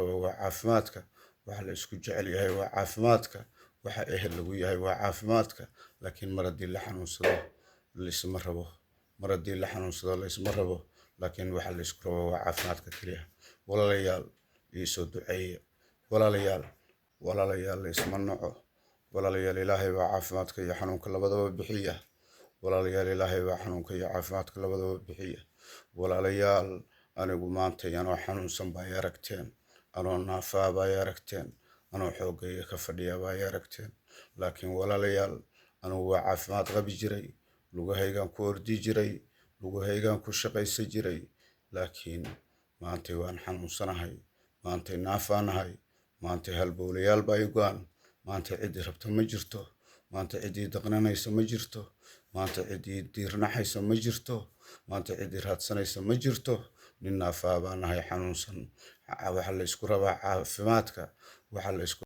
rabo waa caafimaadka. Waxa la isku jecel yahay waa caafimaadka. Waxa ehel lagu yahay waa caafimaadka. Laakiin mar haddii la xanuunsado, laisma rabo. Mar haddii la xanuunsado, laisma rabo. Laakiin waxa la isku rabo waa caafimaadka keliya. Walaalayaal, iisoo duceeya. Walaalayaal, walaalayaal, laisma naco. Walaalayaal, Ilaahay baa caafimaadka iyo xanuunka labadaba bixiya. Walaalayaal, Ilaahay baa xanuunka iyo caafimaadka labadaba bixiya. Walaalayaal, anigu maanta anoo xanuunsan baa i aragteen, anoo naafaa baa i aragteen, anoo xooggayga ka fadhiya baa i aragteen. Laakiin walaalayaal, anigu waa caafimaad qabi jiray, lugahaygaan ku ordi jiray, lugahaygaan ku shaqaysan jiray. Laakiin maantay waan xanuunsanahay, maantay naafaanahay, maantay halbowlayaal baa i go'an, maanta ciddii rabta ma jirto, maanta ciddii daqnanaysa ma jirto, maanta ciddii diirnaxaysa ma jirto, maanta ciddii raadsanaysa ma jirto. Nin naafaa baa nahay, xanuunsan. Waxaa la isku rabaa caafimaadka. Waxaa la isku